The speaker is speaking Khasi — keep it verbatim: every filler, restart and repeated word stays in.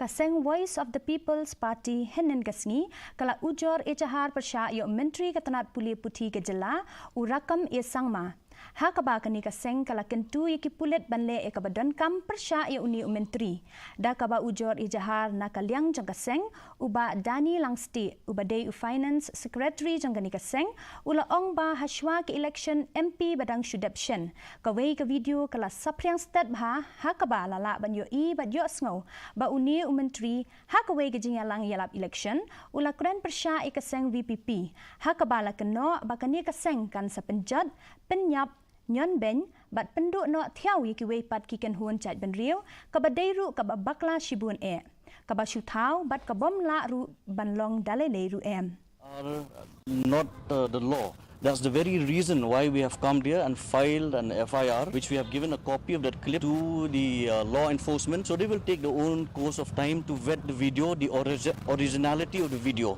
Ka seng Voice of the People's Party hynnin ka sngi ka la ujor ejahar pyrshah ïa u Myntri ka tnat pule puthi ka jylla, u Rakkam A Sangma. Ha kaba kane ka seng ka la kyntu ïa ki pulit ban leh ïa kaba donkam pyrshah ïa une u Myntri. Da kaba ujor ejahar na ka liang jong ka seng, u Bah Danny Langstieh, uba dei u Finance Secretary jong kane ka seng, u la ong ba hashwa ka election M P ba dang shu dep shen, kawei ka video ka la saphriang stet bha, ha kaba la lah ban ïohi bad ïohsngew ba une u Myntri ha kawei ka jingïalang ïalap election u la kren pyrshah ïa ka seng V P P, ha kaba la kynnoh ba kane ka seng kan sa pynjot, pynïap, ñion beiñ bad pynduh noh thiaw ïa kiwei pat ki kynhun jaitbynriew, kaba dei ruh kaba bakla shibun eh, kaba shu thaw bad ka bym lah ruh ban long da lei lei ruh em. Are not uh, the law. That's the very reason why we have come here and filed an F I R, which we have given a copy of that clip to the uh, law enforcement. So they will take the own course of time to vet the video, the origi- originality of the video.